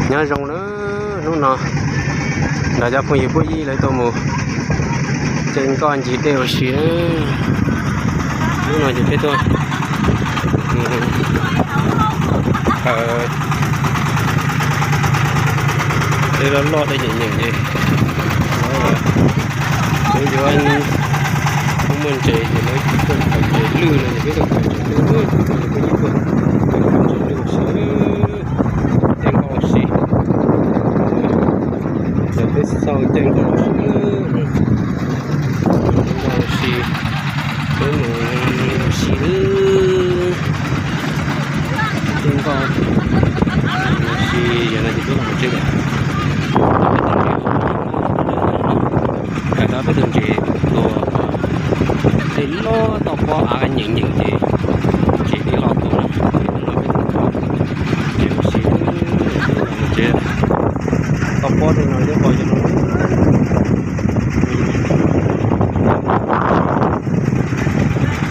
Nyob zoo na, hnub no nrog cov phooj ywg phooj ywg lawv tuaj mus caij nkoj ncig dej ua si. Hnub no ces peb tuaj, tej loj loj tej nyeem nyeem ces peb yuav muaj ntses ces lawv tuaj khaws ntses lwj no ces peb tuaj khaws ntses lwj, peb tuaj khaws ntses lwj ua si, caij nkoj ua si. Ces peb xauj caij nkoj ua si, caij nkoj ua si, peb mus ua si, caij nkoj ua si. Yog no ces peb los mus tsev lawm. Khaws tau peb tug ntses tuag, tej loj toj pob av nyeem nyeem ces ntses tej loj tuag na. Ces ua si, peb los mus tsev. Toj pob tej no thiab pom cov no.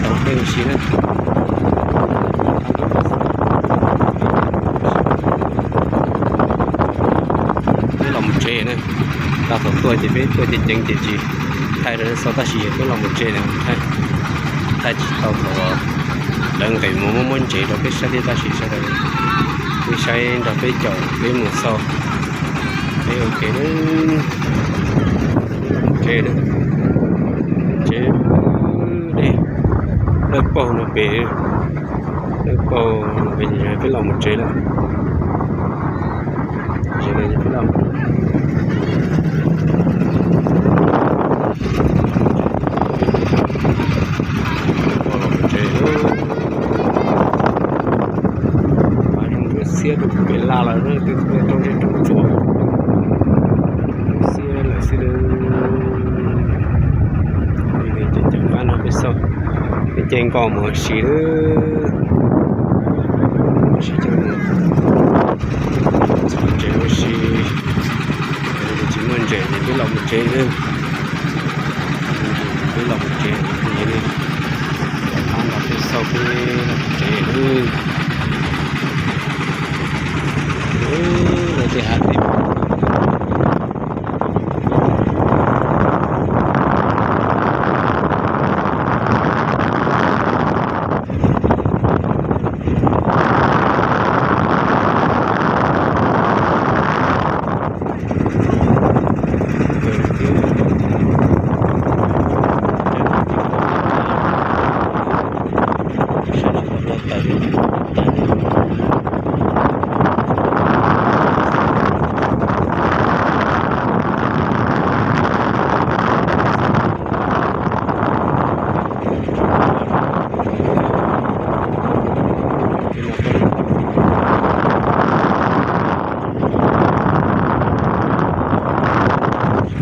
Tau peb ua si na. Peb los mus tsev na. Tag thaum tuaj ces peb tuaj ceev ceev ces tsis thaij rau nej xauj tab sis peb los mus tsev na, thaij tsis tau thaum lawv nqis mus muab muab ntses rau peb saib thiab tab sis sawv daws peb saib nrog peb caum peb mus xauj. Peb ua ke na, tsev, tsev dej, dawb paug no pem, dawb paug no pem ces peb los mus tsev lawm. Xiab rau pem laj lawm, rau ntsej rau tsua, xiab lawm xwb. Ces caum qab no peb xauj, peb caij nkoj mus ua si lawm. Ua si caij mus txhom ntses ua si, tsis muaj ntses ces peb los mus tsev lawm. Peb los mus tsev, caum qab no peb xauj peb los mus tsev lawm. Lawv tej hav tej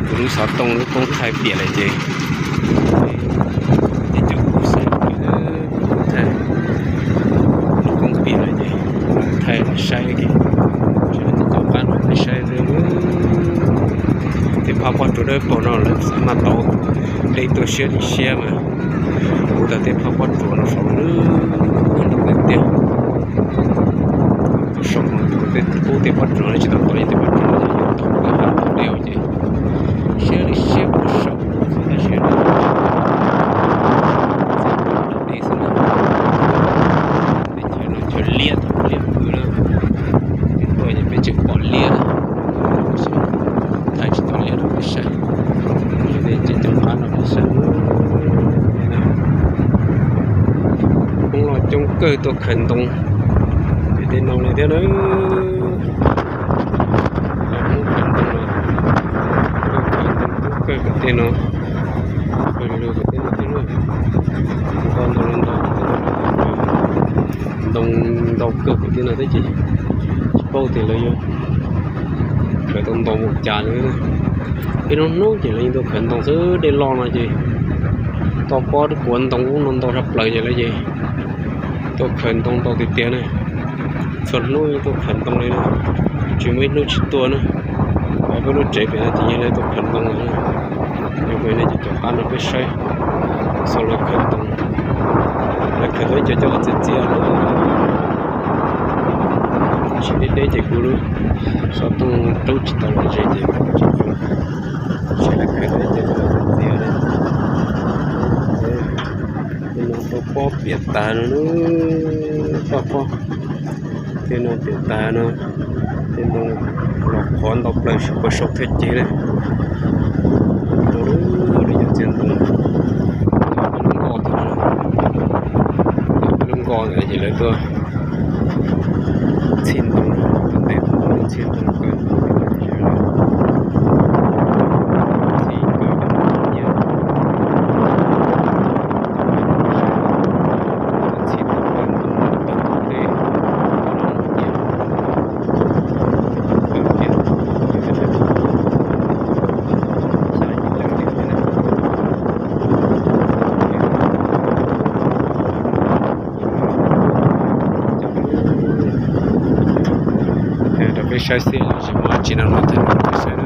Kuv lub xov tooj lub koob thaij piam lawm ces, ces cov kuv xav thaij lub koob piam lawm ces thaij los saib, caum qab no peb saib. Tej phab pob tsuas dawb paug no lawv xav mas tau dej tuaj siab li siab mas kuv tau tej phab pob tsuas no saud lub nroo tiag tiag. Saum no kuv tej pob tsuas no tsis tau tau tej pob tsuas no tau dej ces siab li siab puag saum tab sis dej xwb na. Teb chaws no chaw liab thaum liab pw na, tuaj ces peb tseem pom liab, thaij tsis tau liab rau peb saib. Ces caum qab no peb saib, Hmoob los coob kawg tuaj khaws ntoo pem tej no li thiab na. Hmoob khaws ntoo, khaws ntoo coob kawg pem tej no, khaws lug pem tej no thiab na. Ntoo ntau, ntoo ntau kawg pem tej no thiab ces tsis paub tias lawv yuav khaws tau ntau npaum cas li. Ib hnub hnub ces lawv yeej tuaj khaws ntoo xwb, dej loj no ces toj pob kuav ntoo ub no ntau tshaj plaws ces lawv ces tuaj khaws ntoo ntau tiag tiag na. Txhua hnub yeej tuaj khaws ntoo li na, tsis muaj ib hnub tsis tuaj na. Peb lub tsev pem no ces yeej lawv tuaj khaws ntoo na. Yog li ces caum qab no peb saib, xauj lawv khaws ntoo, lawv khaws tau ib co coj los txiav txiav lawm. Tsis deb deb ces kuv lub xov tooj rub tsis tau los ze ces kuv tsis zoo, tsis lawv khaws deb ces kuv txiav li. Tej no pob piam tas no, pob pob, tej no piam tas no, tej no los qhuav ntau plaws tsis pom sau thaj ces li. Ntau lub li cov txiv ntoo, lub nkoj thiab, lub nkoj ntawd ces lawv tuaj txhij ntoo, tuaj ntes tus ntoo txhij ntoo kaw ntoo, txhij kaw cov ntoo nyiaj, txhij ntoo kaw ntoo tawm tus dej, nyiaj, kaw kiag. Rau peb saib xwb, tsis muaj dab tsi no no thiab, peb saib